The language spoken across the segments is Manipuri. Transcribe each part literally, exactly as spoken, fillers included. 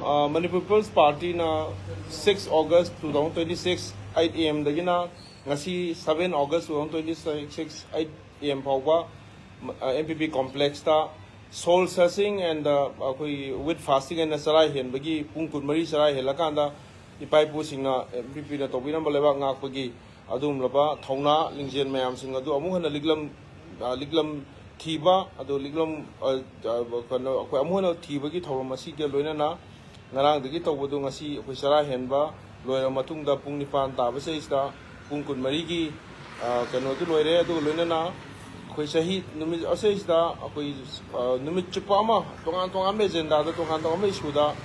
ꯑ, ꯃꯅꯤꯄꯨꯔ ꯄꯤꯄꯜꯁ ꯄꯥꯔꯇꯤꯅ six August two thousand twenty six, eight A M ꯗꯒꯤꯅ ꯉꯁꯤ seven August two thousand twenty six, eight A M ꯐꯥꯎꯕ ꯑꯦꯝ ꯄꯤ ꯄꯤ ꯀꯣꯝꯄ꯭ꯂꯦꯛꯁꯇ soul searching and ꯑꯩꯈꯣꯏꯒꯤ with fasting ꯑꯅ ꯆꯔꯥ ꯍꯦꯟꯕꯒꯤ ꯄꯨꯡ ꯀꯨꯟꯃꯔꯤ ꯆꯔꯥ ꯍꯦꯜꯂꯀꯥꯟꯗ ꯏꯄꯥ ꯏꯄꯨꯁꯤꯡꯅ ꯑꯦꯝ ꯄꯤ ꯄꯤꯅ ꯇꯧꯕꯤꯔꯝꯕ ꯂꯩꯕꯥꯛ ꯉꯥꯛꯄꯒꯤ ꯑꯗꯨꯒꯨꯝꯂꯕ ꯊꯧꯅꯥ ꯂꯤꯡꯖꯦꯜ ꯃꯌꯥꯝꯁꯤꯡ ꯑꯗꯨ ꯑꯃꯨꯛ ꯍꯟꯅ ꯂꯤꯛꯂꯝ, ꯑ, ꯂꯤꯛꯂꯝ ꯊꯤꯕ, ꯑꯗꯨ ꯂꯤꯛꯂꯝ, ꯑ, ꯑ, ꯀꯩꯅꯣ, ꯑꯩꯈꯣꯏ ꯑꯃꯨꯛ ꯍꯟꯅ ꯊꯤꯕꯒꯤ ꯊꯧꯔꯝ ꯑꯁꯤꯒ ꯂꯣꯏꯅꯅ ꯉꯔꯥꯡꯗꯒꯤ ꯇꯧꯕꯗꯨ ꯉꯁꯤ ꯑꯩꯈꯣꯏ ꯆꯔꯥ ꯍꯦꯟꯕ ꯂꯣꯏꯔꯕ ꯃꯇꯨꯡꯗ ꯄꯨꯡ ꯅꯤꯄꯥꯟ ꯇꯥꯕ ꯆꯍꯤꯁꯤꯗ ꯄꯨꯡ ꯀꯨꯟꯃꯔꯤꯒꯤ, ꯑ, ꯀꯩꯅꯣꯗꯨ ꯂꯣꯏꯔꯦ꯫ ꯑꯗꯨꯒ ꯂꯣꯏꯅꯅ ꯑꯩꯈꯣꯏ ꯆꯍꯤ ꯅꯨꯃꯤꯠ ꯑꯁꯤꯁꯤꯗ ꯑꯩꯈꯣꯏ, ꯑ, ꯅꯨꯃꯤꯠ ꯆꯨꯞꯄ ꯑꯃ ꯇꯣꯉꯥꯟ ꯇꯣꯉꯥꯟꯕ ꯑꯦꯖꯦꯟꯗꯥꯗ ꯇꯣꯉꯥꯟ ꯇꯣꯉꯥꯟꯕ ꯏꯁꯨꯗ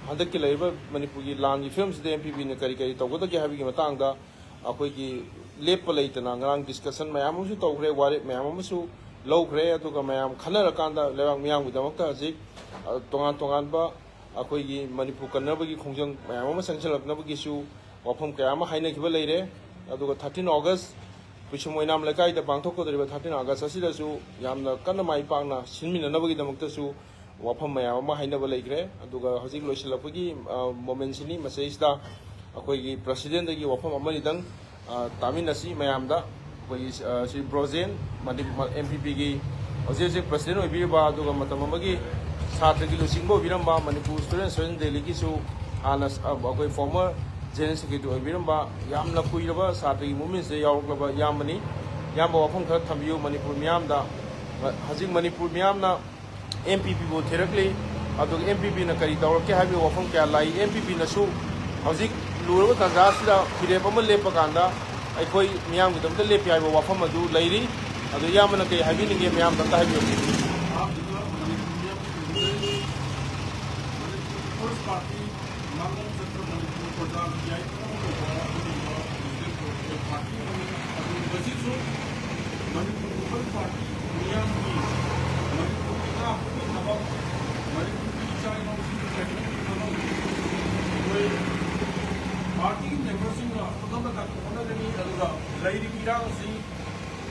ꯍꯟꯗꯛꯀꯤ ꯂꯩꯔꯤꯕ ꯃꯅꯤꯄꯨꯔꯒꯤ ꯂꯥꯟꯒꯤ ꯐꯤꯕꯝꯁꯤꯗ ꯑꯦꯝ ꯄꯤ ꯄꯤꯅ ꯀꯔꯤ ꯀꯔꯤ ꯇꯧꯒꯗꯒꯦ ꯍꯥꯏꯕꯒꯤ ꯃꯇꯥꯡꯗ ꯑꯩꯈꯣꯏꯒꯤ ꯂꯦꯞꯄ ꯂꯩꯇꯅ ꯉꯔꯥꯡ ꯗꯤꯁꯀꯁꯟ ꯃꯌꯥꯝ ꯑꯃꯁꯨ ꯇꯧꯈ꯭ꯔꯦ, ꯋꯥꯔꯦꯞ ꯃꯌꯥꯝ ꯑꯃꯁꯨ ꯂꯧꯈ꯭ꯔꯦ꯫ ꯑꯗꯨꯒ ꯃꯌꯥꯝ ꯈꯟꯅꯔꯀꯥꯟꯗ ꯂꯩꯕꯥꯛ ꯃꯤꯌꯥꯝꯒꯤꯗꯃꯛꯇ ꯍꯧꯖꯤꯛ, ꯑ, ꯇꯣꯉꯥꯟ ꯇꯣꯉꯥꯟꯕ ꯑꯩꯈꯣꯏꯒꯤ ꯃꯅꯤꯄꯨꯔ ꯀꯟꯅꯕꯒꯤ ꯈꯣꯡꯖꯪ ꯃꯌꯥꯝ ꯑꯃ ꯆꯪꯁꯤꯜꯂꯛꯅꯕꯒꯤꯁꯨ ꯋꯥꯐꯝ ꯀꯌꯥ ꯑꯃ ꯍꯥꯏꯅꯈꯤꯕ ꯂꯩꯔꯦ꯫ ꯑꯗꯨꯒ thirteen August ꯄꯤꯁꯨꯝ ꯑꯣꯏꯅꯥꯝ ꯂꯩꯀꯥꯏꯗ ꯄꯥꯡꯊꯣꯛꯀꯗꯧꯔꯤꯕ thirteen August ꯑꯁꯤꯗꯁꯨ ꯌꯥꯝꯅ ꯀꯟꯅ ꯃꯥꯏ ꯄꯥꯛꯅ ꯁꯤꯟꯃꯤꯟꯅꯅꯕꯒꯤꯗꯃꯛꯇꯁꯨ ꯋꯥꯐꯝ ꯃꯌꯥꯝ ꯑꯃ ꯍꯥꯏꯅꯕ ꯂꯩꯈ꯭ꯔꯦ꯫ ꯑꯗꯨꯒ ꯍꯧꯖꯤꯛ ꯂꯣꯏꯁꯤꯜꯂꯛꯄꯒꯤ, ꯑ, ꯃꯣꯃꯦꯟꯁꯤꯅꯤ꯫ ꯃꯁꯤꯗꯩꯁꯤꯗ ꯑꯩꯈꯣꯏꯒꯤ ꯄ꯭ꯔꯁꯤꯗꯦꯟꯗꯒꯤ ꯋꯥꯐꯝ ꯑꯃꯅꯤꯗꯪ, ꯑ, ꯇꯥꯃꯤꯟꯅꯁꯤ ꯃꯌꯥꯝꯗ꯫ ꯑꯩꯈꯣꯏꯒꯤ, ꯑ, ꯁꯤ ꯕ꯭ꯔꯣꯖꯦꯟ, ꯃꯅꯤ-, ꯃ-, ꯑꯦꯝ ꯄꯤ ꯄꯤꯒꯤ ꯍꯧꯖꯤꯛ ꯍꯧꯖꯤꯛ ꯄ꯭ꯔꯁꯤꯗꯦꯟ ꯑꯣꯏꯕꯤꯔꯤꯕ, ꯑꯗꯨꯒ ꯃꯇꯝ ꯑꯃꯒꯤ ꯁꯥꯇ꯭ꯔꯒꯤ ꯂꯨꯆꯤꯡꯕ ꯑꯣꯏꯕꯤꯔꯝꯕ, ꯃꯅꯤꯄꯨꯔ ꯁ꯭ꯇꯨꯗꯦꯟ ꯑꯦꯁꯣꯁꯤꯌꯦꯁꯟ ꯗꯦꯜꯂꯤꯒꯤꯁꯨ ꯍꯥꯟꯅ, ꯑ, ꯑꯩꯈꯣꯏ ꯐꯣꯔꯃꯔ ꯖꯦꯅꯔꯦꯜ ꯁꯦꯀ꯭ꯔꯦꯇꯔꯤ ꯑꯣꯏꯕꯤꯔꯝꯕ, ꯌꯥꯝꯅ ꯀꯨꯏꯔꯕ ꯁꯥꯇ꯭ꯔꯒꯤ ꯃꯨꯚꯃꯦꯟꯁꯤꯗ ꯌꯥꯎꯔꯛꯂꯕ ꯏꯌꯥꯝꯕꯅꯤ꯫ ꯏꯌꯥꯝꯕ, ꯋꯥꯐꯝ ꯈꯔ ꯊꯝꯕꯤꯌꯨ ꯃꯅꯤꯄꯨꯔ ꯃꯤꯌꯥꯝꯗ꯫ ꯍꯧꯖꯤꯛ ꯃꯅꯤꯄꯨꯔ ꯃꯤꯌꯥꯝꯅ ꯑꯦꯝ ꯄꯤ ꯄꯤꯕꯨ ꯊꯤꯔꯛꯂꯤ꯫ ꯑꯗꯨꯒ ꯑꯦꯝ ꯄꯤ ꯄꯤꯅ ꯀꯔꯤ ꯇꯧꯔꯛꯀꯦ ꯍꯥꯏꯕꯒꯤ ꯋꯥꯐꯝ ꯀꯌꯥ ꯂꯥꯛꯏ꯫ ꯑꯦꯝ ꯄꯤ ꯄꯤꯅꯁꯨ ꯍꯧꯖꯤꯛ ꯂꯨꯔꯕ ꯇꯥꯟꯖꯥ ꯑꯁꯤꯗ ꯐꯤꯔꯦꯞ ꯑꯃ ꯂꯦꯞꯄ ꯀꯥꯟꯗ ꯑꯩꯈꯣꯏ ꯃꯤꯌꯥꯝꯒꯤꯗꯃꯛꯇ ꯂꯦꯞꯄꯤ ꯍꯥꯏꯕ ꯋꯥꯐꯝ ꯑꯗꯨ ꯂꯩꯔꯤ꯫ ꯑꯗꯨ ꯏꯌꯥꯝꯕꯅ ꯀꯔꯤ ꯍꯥꯏꯕꯤꯅꯤꯡꯒꯦ? ꯃꯌꯥꯝꯗ ꯑꯝꯇ ꯍꯥꯏꯕꯤꯌꯨ꯫ ꯃꯅꯤꯄꯨꯔ ꯃꯤꯌꯥꯝꯒꯤ ꯃꯅꯤꯄꯨꯔ ꯄꯤꯄꯜꯁ ꯄꯥꯔꯇꯤ ꯃꯥꯡꯂꯣꯝ ꯆꯠꯄ ꯃꯅꯤꯄꯨꯔ ꯄ꯭ꯔꯖꯥꯒꯤ ꯌꯥꯏꯐꯅꯕ ꯇꯧꯕ ꯑꯗꯨꯒꯨꯝꯕ ꯄ꯭ꯔꯣꯖꯦꯛ ꯄ꯭ꯔꯣꯖꯦꯛ ꯄꯥꯔꯇꯤ ꯑꯃꯅꯤ꯫ ꯑꯗꯨ ꯉꯁꯤꯁꯨ ꯃꯅꯤꯄꯨꯔ ꯄꯤꯄꯜꯁ ꯄꯥꯔꯇꯤ ꯃꯤꯌꯥꯝꯒꯤ ꯃꯅꯤꯄꯨꯔꯒꯤ ꯉꯥꯛꯄꯒꯤ ꯊꯕꯛ, ꯃꯅꯤꯄꯨꯔꯒꯤ ꯏꯆꯥ ꯏꯅꯥꯎꯁꯤꯡꯒꯤ ꯌꯥꯏꯐꯅꯕꯒꯤ ꯊꯕꯛ ꯑꯩꯈꯣꯏ ꯄꯥꯔꯇꯤꯒꯤ ꯃꯦꯝꯕꯔꯁꯤꯡꯅ ꯑꯉꯝꯕ ꯊꯥꯛꯇ ꯍꯣꯠꯅꯒꯅꯤ꯫ ꯑꯗꯨꯒ ꯂꯩꯔꯤꯕ ꯏꯔꯥꯡ ꯑꯁꯤ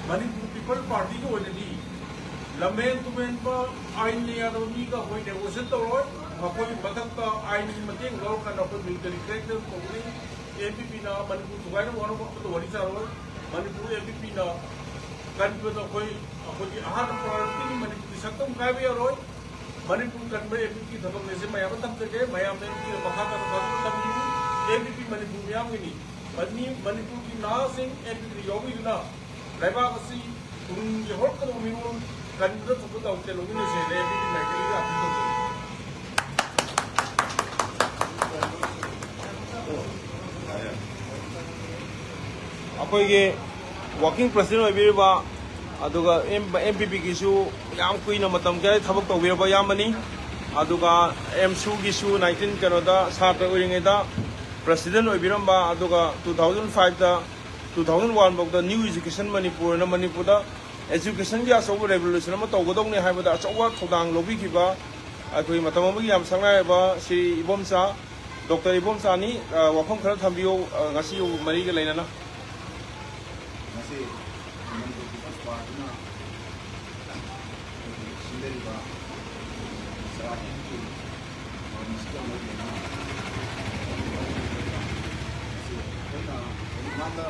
ꯃꯅꯤꯄꯨꯔ ꯄꯤꯄꯜ ꯄꯥꯔꯇꯤꯒꯤ ꯑꯣꯏꯅꯗꯤ ꯂꯝꯍꯦꯟ ꯇꯨꯝꯍꯦꯟꯕ, ꯑꯥꯏꯟꯅ ꯌꯥꯗꯕ ꯃꯤꯒ ꯑꯩꯈꯣꯏ ꯅꯦꯒꯣꯁꯤꯌꯦꯠ ꯇꯧꯔꯣꯏ꯫ ꯃꯈꯣꯏꯒꯤ ꯃꯊꯛꯇ ꯑꯥꯏꯟꯒꯤ ꯃꯇꯦꯡ ꯂꯧꯔꯀꯥꯟꯗ ꯑꯩꯈꯣꯏ ꯃꯤꯂꯤꯇꯔꯤ ꯀꯦꯔꯦꯛꯇꯔ ꯇꯧꯒꯅꯤ꯫ ꯑꯦ ꯄꯤ ꯄꯤꯅ ꯃꯅꯤꯄꯨꯔ ꯊꯨꯒꯥꯏꯅꯕ ꯍꯣꯠꯅꯕ ꯑꯃꯠꯇ ꯋꯥꯔꯤ ꯁꯥꯔꯣꯏ꯫ ꯃꯅꯤꯄꯨꯔ ꯑꯦ ꯄꯤ ꯄꯤꯅ ꯀꯟꯕꯗ ꯑꯩꯈꯣꯏ, ꯑꯩꯈꯣꯏꯒꯤ ꯑꯍꯥꯟꯕ ꯄ꯭ꯔꯥꯏꯌꯣꯔꯤꯇꯤꯅꯤ꯫ ꯃꯅꯤꯄꯨꯔꯒꯤ ꯁꯛꯇꯝ ꯀꯥꯏꯕ ꯌꯥꯔꯣꯏ꯫ ꯃꯅꯤꯄꯨꯔ ꯀꯟꯕ ꯑꯦ ꯄꯤ ꯄꯤ ꯊꯕꯛꯅꯦꯁꯦ ꯃꯌꯥꯝ ꯑꯃ ꯊꯝꯖꯒꯦ꯫ ꯃꯌꯥꯝꯅ ꯑꯦ ꯄꯤ ꯄꯤꯗ ꯃꯈꯥ ꯇꯥꯅ ꯊꯥꯖꯕ ꯊꯝꯕꯤꯌꯨ꯫ ꯑꯦ ꯄꯤ ꯄꯤ ꯃꯅꯤꯄꯨꯔ ꯃꯤꯌꯥꯝꯒꯤꯅꯤ꯫ ꯃꯅꯤ-, ꯃꯅꯤꯄꯨꯔꯒꯤ ꯅꯍꯥꯁꯤꯡ ꯑꯦ ꯄꯤ ꯄꯤꯗ ꯌꯥꯎꯕꯤꯗꯨꯅ ꯂꯩꯕꯥꯛ ꯑꯁꯤ ꯇꯨꯡꯒꯤ ꯍꯧꯔꯛꯀꯗꯕ ꯃꯤꯔꯣꯜ ꯀꯟꯕꯗ ꯊꯣꯛꯄ ꯗꯥꯎ ꯆꯦꯜꯍꯧꯃꯤꯟꯅꯁꯦꯅ ꯑꯩ ꯃꯤꯒꯤ ꯅꯥꯏꯀꯩꯒ ꯑꯄꯤꯜ ꯇꯧꯖꯔꯤ꯫ ꯑꯩꯈꯣꯏꯒꯤ ꯋꯥꯔꯀꯤꯡ ꯄ꯭ꯔꯁꯤꯗꯦꯟ ꯑꯣꯏꯕꯤꯔꯤꯕ, ꯑꯗꯨꯒ ꯑꯦꯝ ꯄꯤ ꯄꯤꯒꯤꯁꯨ ꯌꯥꯝ ꯀꯨꯏꯅ ꯃꯇꯝ ꯀꯌꯥ ꯊꯕꯛ ꯇꯧꯕꯤꯔꯕ ꯏꯌꯥꯝꯕꯅꯤ꯫ ꯑꯗꯨꯒ ꯑꯦꯝꯁꯨꯒꯤꯁꯨ ꯅꯥꯏꯟꯇꯤꯟ ꯀꯩꯅꯣꯗ ꯁꯥꯇ꯭ꯔ ꯑꯣꯏꯔꯤꯉꯩꯗ ꯄ꯭ꯔꯁꯤꯗꯦꯟ ꯑꯣꯏꯕꯤꯔꯝꯕ, ꯑꯗꯨꯒ ꯇꯨ ꯊꯥꯎꯖꯟ ꯐꯥꯏꯚꯇ ꯇꯨ ꯊꯥꯎꯖꯟ ꯋꯥꯟ ꯐꯥꯎꯗ ꯅ꯭ꯌꯨ ꯏꯖꯨꯀꯦꯁꯟ ꯃꯅꯤꯄꯨꯔꯅ ꯃꯅꯤꯄꯨꯔꯗ ꯏꯖꯨꯀꯦꯁꯟꯒꯤ ꯑꯆꯧꯕ ꯔꯦꯚꯣꯂꯨꯁꯟ ꯑꯃ ꯇꯧꯒꯗꯧꯅꯦ ꯍꯥꯏꯕꯗ ꯑꯆꯧꯕ ꯊꯧꯗꯥꯡ ꯂꯧꯕꯤꯈꯤꯕ ꯑꯩꯈꯣꯏ ꯃꯇꯝ ꯑꯃꯒꯤ ꯌꯥꯝ ꯁꯛꯅꯥꯏꯔꯕ ꯁ꯭ꯔꯤ ꯏꯕꯣꯝꯆꯥ, ꯗꯣꯛꯇꯔ ꯏꯕꯣꯝꯆꯥꯅꯤ꯫ ꯑ, ꯋꯥꯐꯝ ꯈꯔ ꯊꯝꯕꯤꯌꯨ, ꯑ, ꯉꯁꯤ ꯃꯔꯤꯒ ꯂꯩꯅꯅ꯫ ꯉꯁꯤ ꯃꯅꯤꯄꯨꯔ ꯄꯤꯄꯜꯁ ꯄꯥꯔꯇꯤꯅ ꯁꯤꯟꯖꯔꯤꯕ ꯆꯔꯥ ꯍꯦꯟꯕꯒꯤ ꯊꯧꯔꯝ ꯑꯁꯤꯗ ꯃꯔꯨꯞ ꯑꯣꯏꯅ ꯉꯁꯤ ꯑꯩꯈꯣꯏꯅ ꯍꯧꯖꯤꯛ ꯃꯥꯡꯗ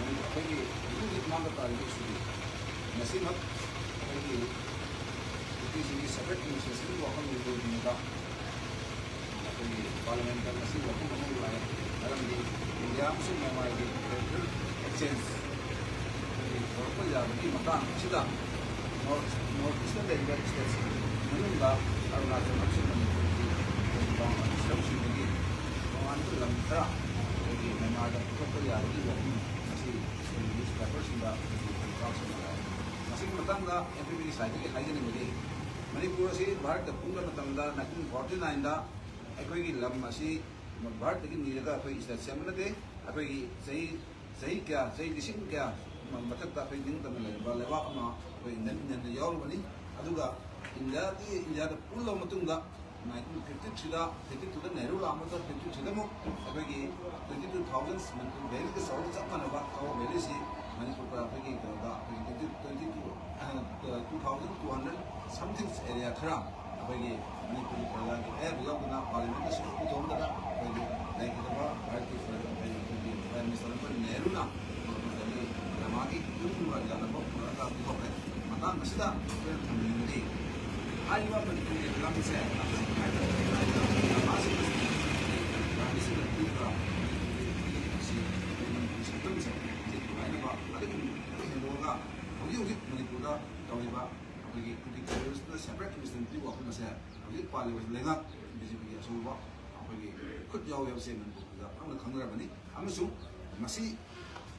ꯑꯩꯈꯣꯏꯒꯤ ꯍꯧꯖꯤꯛ ꯍꯧꯖꯤꯛ ꯃꯥꯡꯗ ꯇꯥꯔꯤꯕ ꯏꯁꯨꯗꯤ ꯉꯁꯤꯃꯛ ꯑꯩꯈꯣꯏꯒꯤ ꯅꯨꯄꯤꯁꯤꯡꯒꯤ separate administration ꯒꯤ ꯋꯥꯐꯝ ꯂꯣꯏꯗ꯭ꯔꯤꯉꯩꯗ ꯑꯩꯈꯣꯏꯒꯤ ꯄꯥꯔꯂꯤꯌꯥꯃꯦꯟꯇ ꯉꯁꯤ ꯋꯥꯐꯝ ꯑꯃ ꯂꯥꯛꯑꯦ꯫ ꯃꯔꯝꯗꯤ ꯏꯟꯗꯤꯌꯥ ꯑꯃꯁꯨꯡ ꯃ꯭ꯌꯥꯟꯃꯥꯔꯒꯤ ꯇꯦꯔꯤꯇꯣꯔꯤꯌꯦꯜ ꯑꯦꯛꯁꯆꯦꯟꯖ ꯑꯩꯈꯣꯏꯒꯤ ꯍꯧꯔꯛꯄ ꯌꯥꯕꯒꯤ ꯃꯇꯥꯡ ꯑꯁꯤꯗ ꯅꯣꯔꯠ, ꯅꯣꯔꯠ ꯏꯁꯇ ꯂꯩꯔꯤꯕ ꯁ꯭ꯇꯦꯠꯁꯤꯡ ꯃꯅꯨꯡꯗ ꯑꯔꯨꯅꯥꯆꯜ ꯑꯃꯁꯨꯡ ꯃꯅꯤꯄꯨꯔꯒꯤ ꯇꯣꯉꯥꯟꯕ ꯂꯝ ꯈꯔ ꯑꯩꯈꯣꯏꯒꯤ ꯃ꯭ꯌꯥꯟꯃꯥꯔꯗ ꯄꯨꯊꯣꯛꯄ ꯌꯥꯕꯒꯤ ꯋꯥꯐꯝ ꯑꯁꯤ ꯑꯩꯈꯣꯏꯒꯤ ꯅ꯭ꯌꯨꯁ ꯄꯦꯄꯔꯁꯤꯡꯗ ꯑꯩꯈꯣꯏꯒꯤ ꯄꯥꯎ ꯄꯥꯎꯁꯤꯡ ꯂꯥꯛꯑꯦ꯫ ꯃꯁꯤꯒꯤ ꯃꯇꯥꯡꯗ ꯑꯦꯝ ꯄꯤ ꯄꯤꯒꯤ ꯁꯥꯏꯠꯇꯒꯤ ꯍꯥꯏꯖꯅꯤꯡꯕꯗꯤ, ꯃꯅꯤꯄꯨꯔ ꯑꯁꯤ ꯚꯥꯔꯠꯇ ꯄꯨꯟꯕ ꯃꯇꯝꯗ ꯅꯥꯏꯟꯇꯤꯟ ꯐꯣꯔꯇꯤ ꯅꯥꯏꯟꯗ ꯑꯩꯈꯣꯏꯒꯤ ꯂꯝ ꯑꯁꯤ ꯚꯥꯔꯠꯇꯒꯤ ꯅꯤꯔꯒ ꯑꯩꯈꯣꯏ ꯁ꯭ꯇꯦꯠ ꯁꯦꯝꯕ ꯅꯠꯇꯦ꯫ ꯑꯩꯈꯣꯏꯒꯤ ꯆꯍꯤ, ꯆꯍꯤ ꯀꯌꯥ, ꯆꯍꯤ ꯂꯤꯁꯤꯡ ꯀꯌꯥ ꯃꯊꯛꯇ ꯑꯩꯈꯣꯏ ꯅꯤꯡꯇꯝꯅ ꯂꯩꯔꯝꯕ ꯂꯩꯕꯥꯛ ꯑꯃ ꯑꯩꯈꯣꯏ ꯏꯟꯗꯤꯌꯟ ꯌꯨꯅꯤꯌꯟꯗ ꯌꯥꯎꯔꯨꯕꯅꯤ꯫ ꯑꯗꯨꯒ ꯏꯟꯗꯤꯌꯥꯒꯤ, ꯏꯟꯗꯤꯌꯥꯗ ꯄꯨꯜꯂꯕ ꯃꯇꯨꯡꯗ ꯅꯥꯏꯟꯇꯤꯟ ꯐꯤꯐꯇꯤ ꯊ꯭ꯔꯤꯗ, ꯐꯤꯐꯇꯤ ꯇꯨꯗ ꯅꯦꯍꯔꯨ ꯂꯥꯛꯑꯕ ꯃꯇꯨꯡ, ꯐꯤꯐꯇꯤ ꯊ꯭ꯔꯤꯗ ꯑꯃꯨꯛ ꯑꯩꯈꯣꯏꯒꯤ ꯇ꯭ꯋꯦꯟꯇꯤ ꯇꯨ ꯊꯥꯎꯖꯟ ꯃꯅꯤꯄꯨꯔ ꯚꯦꯂꯤꯒ ꯆꯥꯎꯕ ꯆꯞ ꯃꯥꯟꯅꯕ ꯀꯋꯥ ꯚꯦꯂꯤꯁꯤ ꯃꯅꯤꯄꯨꯔꯗ ꯑꯩꯈꯣꯏꯒꯤ ꯀꯩꯅꯣꯗ ꯑꯩꯈꯣꯏꯒꯤ twenty, twenty two, two thousand two hundred something area ꯈꯔ ꯑꯩꯈꯣꯏꯒꯤ ꯃꯅꯤꯄꯨꯔꯒꯤ ꯄ꯭ꯔꯖꯥꯒꯤ ꯑꯌꯥꯕ ꯂꯧꯗꯨꯅ ꯄꯥꯔꯂꯤꯌꯥꯃꯦꯟꯠꯇ ꯁꯔꯨꯛ ꯄꯨꯊꯣꯛꯑꯝꯗꯅ ꯑꯩꯈꯣꯏꯒꯤ ꯂꯩꯈꯤꯗꯕ ꯚꯥꯔꯠꯀꯤ ꯄ꯭ꯔꯖꯥ-, ꯑꯩꯈꯣꯏꯒꯤ ꯄ꯭ꯔꯥꯏꯝ ꯃꯤꯅꯤꯁꯇꯔ ꯑꯃ ꯅꯦꯍꯔꯨꯅ ꯃꯗꯨꯗꯒꯤ ꯗ꯭ꯔꯃꯥꯒꯤ ꯐꯤꯂꯝꯒꯨꯝꯕ ꯌꯥꯅꯕ ꯄꯨꯔꯛꯑꯒ ꯄꯨꯊꯣꯛꯈ꯭ꯔꯦ꯫ ꯃꯇꯥꯡ ꯑꯁꯤꯗ ꯑꯩꯈꯣꯏꯅ ꯊꯝꯖꯅꯤꯡꯕꯗꯤ ꯍꯥꯏꯔꯤꯕ ꯃꯅꯤꯄꯨꯔꯒꯤ ꯐꯤꯂꯝꯁꯦ ꯗ꯭ꯔꯃꯥꯁꯤꯡ ꯑꯁꯤ ꯒꯥꯟꯙꯤꯁꯤꯡꯅ ꯄꯤꯔꯤꯕ ꯃꯅꯤꯄꯨꯔꯒꯤ ꯁꯛꯇꯝꯁꯦ ꯍꯧꯖꯤꯛ ꯊꯨꯒꯥꯏꯅꯕ ꯑꯗꯨꯒꯤ ꯍꯦꯟꯗꯣꯛꯑꯒ ꯍꯧꯖꯤꯛ ꯍꯧꯖꯤꯛ ꯃꯅꯤꯄꯨꯔꯗ ꯇꯧꯔꯤꯕ ꯑꯩꯈꯣꯏꯒꯤ ꯀꯨꯀꯤ ꯇꯦꯔꯣꯔꯤꯁ꯭ꯠꯅ ꯁꯦꯄꯔꯦꯠ ꯑꯦꯗꯃꯤꯅꯤꯁꯇ꯭ꯔꯦꯁꯟ ꯄꯤꯕ ꯋꯥꯐꯝ ꯑꯁꯦ ꯍꯧꯖꯤꯛ ꯄꯥꯜꯂꯤꯕ ꯂꯩꯉꯥꯛ ꯕꯤ ꯖꯦ ꯄꯤꯒꯤ ꯑꯆꯧꯕ ꯑꯩꯈꯣꯏꯒꯤ ꯈꯨꯠ ꯌꯥꯎꯏ ꯍꯥꯏꯕꯁꯦ ꯃꯅꯤꯄꯨꯔꯗ ꯄꯨꯝꯅꯃꯛꯅ ꯈꯪꯅꯔꯕꯅꯤ꯫ ꯑꯃꯁꯨꯡ ꯃꯁꯤ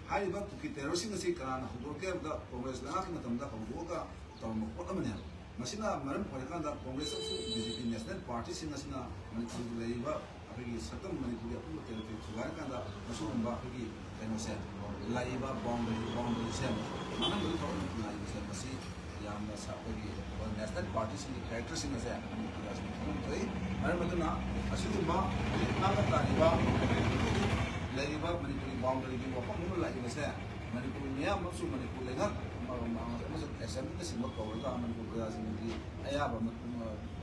ꯍꯥꯏꯔꯤꯕ ꯀꯨꯀꯤ ꯇꯦꯔꯣꯔꯤꯁ꯭ꯠꯁꯤꯡ ꯑꯁꯤ ꯀꯅꯥꯅ ꯍꯧꯗꯣꯔꯛꯀꯦ ꯍꯥꯏꯕꯗ ꯀꯣꯡꯒ꯭ꯔꯦꯁ ꯂꯩꯉꯥꯛꯀꯤ ꯃꯇꯝꯗ ꯍꯧꯗꯣꯛꯑꯒ ꯇꯧꯔꯝꯕ ꯄꯣꯠ ꯑꯃꯅꯦꯕ꯫ ꯃꯁꯤꯅ ꯃꯔꯝ ꯑꯣꯏꯔꯀꯥꯟꯗ ꯀꯣꯡꯒ꯭ꯔꯦꯁ ꯑꯃꯁꯨꯡ ꯕꯤ ꯖꯦ ꯄꯤ ꯅꯦꯁꯅꯦꯜ ꯄꯥꯔꯇꯤꯁꯤꯡ ꯑꯁꯤꯅ ꯃꯅꯤꯄꯨꯔꯗ ꯂꯩꯔꯤꯕ ꯑꯩꯈꯣꯏꯒꯤ ꯁꯛꯇꯝ ꯃꯅꯤꯄꯨꯔꯒꯤ ꯑꯄꯨꯟꯕ ꯇꯦꯔꯤꯇꯣꯔꯤ ꯊꯨꯒꯥꯏꯔꯀꯥꯟꯗ ꯃꯁꯤꯒꯨꯝꯕ ꯑꯩꯈꯣꯏꯒꯤ ꯀꯩꯅꯣꯁꯦ ꯂꯩꯔꯤꯕ ꯕꯥꯎꯟꯗꯔꯤ, ꯕꯥꯎꯟꯗꯔꯤꯁꯦ ꯃꯥꯡꯍꯟꯕꯒꯤ ꯊꯕꯛ ꯂꯥꯛꯏꯕꯁꯦ ꯃꯁꯤ ꯌꯥꯝꯅ ꯁ-, ꯑꯩꯈꯣꯏꯒꯤ ꯅꯦꯁꯅꯦꯜ ꯄꯥꯔꯇꯤꯁꯤꯡꯒꯤ ꯀꯦꯔꯦꯛꯇꯔꯁꯤꯡ ꯑꯁꯦ ꯃꯅꯤꯄꯨꯔꯗ ꯑꯁꯤꯅ ꯈꯪꯍꯟ ꯊꯣꯛꯏ꯫ ꯃꯔꯝ ꯑꯗꯨꯅ ꯑꯁꯤꯒꯨꯝꯕ ꯍꯧꯖꯤꯛ ꯉꯥꯡꯅ ꯇꯥꯔꯤꯕ ꯂꯩꯔꯤꯕ ꯃꯅꯤꯄꯨꯔꯒꯤ ꯕꯥꯎꯟꯗꯔꯤꯒꯤ ꯋꯥꯐꯝ ꯑꯃ ꯂꯥꯛꯏꯕꯁꯦ ꯃꯅꯤꯄꯨꯔ ꯃꯤꯌꯥꯝ ꯑꯃꯁꯨꯡ ꯃꯅꯤꯄꯨꯔ ꯂꯩꯉꯥꯛ ꯑꯃꯁꯨꯡ ꯑꯦꯁꯦꯝꯕ꯭ꯂꯤꯅꯆꯤꯡꯕ ꯀꯧꯔꯒ ꯃꯅꯤꯄꯨꯔ ꯄ꯭ꯔꯖꯥꯁꯤꯡꯒꯤ ꯑꯌꯥꯕ ꯑꯃ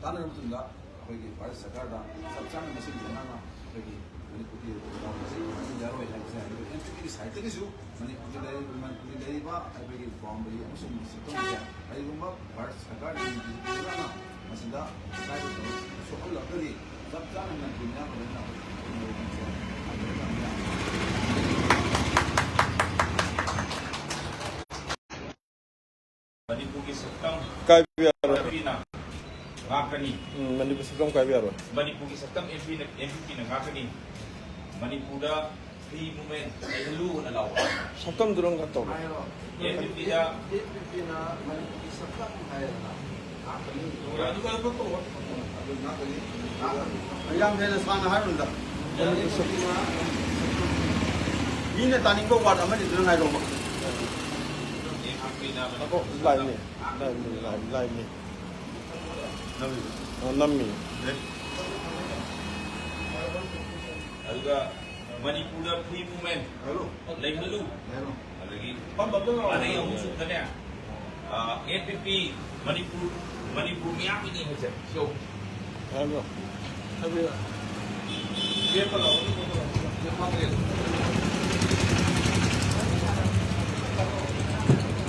ꯇꯥꯟꯅꯔꯕ ꯃꯇꯨꯡꯗ ꯑꯩꯈꯣꯏꯒꯤ ꯚꯥꯔꯠ ꯁꯔꯀꯥꯔꯗ ꯆꯞ ꯆꯥꯅ ꯃꯁꯤꯒꯤ ꯂꯩꯉꯥꯛꯅ ꯑꯩꯈꯣꯏꯒꯤ ꯃꯅꯤꯄꯨꯔꯒꯤ ꯂꯝ ꯑꯁꯤ ꯌꯥꯔꯣꯏ ꯍꯥꯏꯕꯁꯦ, ꯑꯗꯨꯒ ꯑꯦꯟ ꯄꯤ ꯄꯤꯒꯤ ꯁꯥꯏꯠꯇꯒꯤꯁꯨ ꯃꯅꯤꯄꯨꯔꯒꯤ ꯂꯩꯔꯤꯕ, ꯃꯅꯤꯄꯨꯔꯒꯤ ꯂꯩꯔꯤꯕ ꯑꯩꯈꯣꯏꯒꯤ ꯕꯥꯎꯟꯗꯔꯤ ꯑꯃꯁꯨꯡ ꯁꯛꯇꯝꯁꯦ ꯀꯔꯤꯒꯨꯝꯕ ꯚꯥꯔꯠ ꯁꯔꯀꯥꯔꯒꯤ ꯂꯩꯉꯥꯛꯅ ꯃꯁꯤꯗ ꯑꯀꯥꯏꯕ ꯁꯣꯛꯍꯜꯂꯛꯂꯒꯗꯤ ꯆꯞ ꯆꯥꯅ ꯃꯅꯤꯄꯨꯔ ꯃꯤꯌꯥꯝ ꯂꯣꯏꯅ ꯑꯩꯈꯣꯏ ꯃꯅꯤꯄꯨꯔꯒꯤ ꯁꯛꯇꯝ ꯀꯥꯏꯕ ꯌꯥꯔꯣꯏ꯫ ꯑꯦꯝ ꯄꯤꯅ ꯉꯥꯛꯀꯅꯤ꯫ ꯎꯝ, ꯃꯅꯤꯄꯨꯔ ꯁꯛꯇꯝ ꯀꯥꯏꯕ ꯌꯥꯔꯣꯏ꯫ ꯃꯅꯤꯄꯨꯔꯒꯤ ꯁꯛꯇꯝ ꯑꯦꯝ ꯄꯤꯅ, ꯑꯦꯝ ꯄꯤ ꯄꯤꯅ ꯉꯥꯛꯀꯅꯤ꯫ ꯃꯅꯤꯄꯨꯔꯗ ꯐ꯭ꯔꯤ ꯃꯨꯚꯃꯦꯟꯠ ꯂꯩꯍꯜꯂꯨꯅ ꯂꯥꯎꯕ꯫ ꯁꯛꯇꯝꯗꯨ ꯅꯪ ꯈꯔ ꯇꯧꯔꯣ꯫ ꯑꯦꯝ ꯄꯤ ꯄꯤꯗ ꯑꯦꯝ ꯄꯤ ꯄꯤꯅ ꯃꯅꯤꯄꯨꯔꯒꯤ ꯁꯛꯇꯝ ꯍꯥꯏꯔꯒ ꯉꯥꯛꯀꯅꯤ꯫ ꯑꯗꯨꯒ ꯑꯗꯨ ꯉꯥꯛꯀꯅꯤ꯫ ꯌꯥꯝ ꯍꯦꯟꯅ ꯁꯥꯡꯅ ꯍꯥꯏꯔꯨꯅꯨꯗ꯫ ꯃꯅꯤꯄꯨꯔ ꯁꯛꯇꯝ꯫ ꯃꯤꯅ ꯇꯥꯅꯤꯡꯕ ꯋꯥꯔꯗ ꯑꯃꯅꯤꯗꯨꯅ ꯉꯥꯏꯔꯣꯕ꯫ ꯑꯣ, ꯂꯥꯏꯅꯦ꯫ ꯂꯥꯏꯅꯦ, ꯂꯥꯏ-, ꯂꯥꯏꯅꯦ꯫ ꯑꯣ, ꯅꯝꯃꯤ꯫ ꯑꯗꯨꯒ ꯃꯅꯤꯄꯨꯔꯗ ꯐ꯭ꯔꯤ ꯃꯨꯚꯃꯦꯟꯠ ꯂꯩꯍꯜꯂꯨ꯫ ꯑꯗꯒꯤ ꯑꯗꯩ ꯑꯃꯨꯛ ꯁꯨꯝꯗꯅꯦ, ꯑꯦꯟ ꯄꯤ ꯄꯤ ꯃꯅꯤꯄꯨꯔ, ꯃꯅꯤꯄꯨꯔ ꯃꯤꯌꯥꯝꯒꯤꯅꯤ ꯍꯥꯏꯁꯦ꯫ ꯁꯤ ꯌꯧ꯫ ꯍꯥꯏꯕ꯭ꯔꯣ? ꯍꯥꯏꯕꯤꯔꯣ꯫ ꯂꯦꯞꯄ ꯂꯥꯛꯑꯣ, ꯂꯦꯞꯄ ꯂꯥꯛꯑꯣ꯫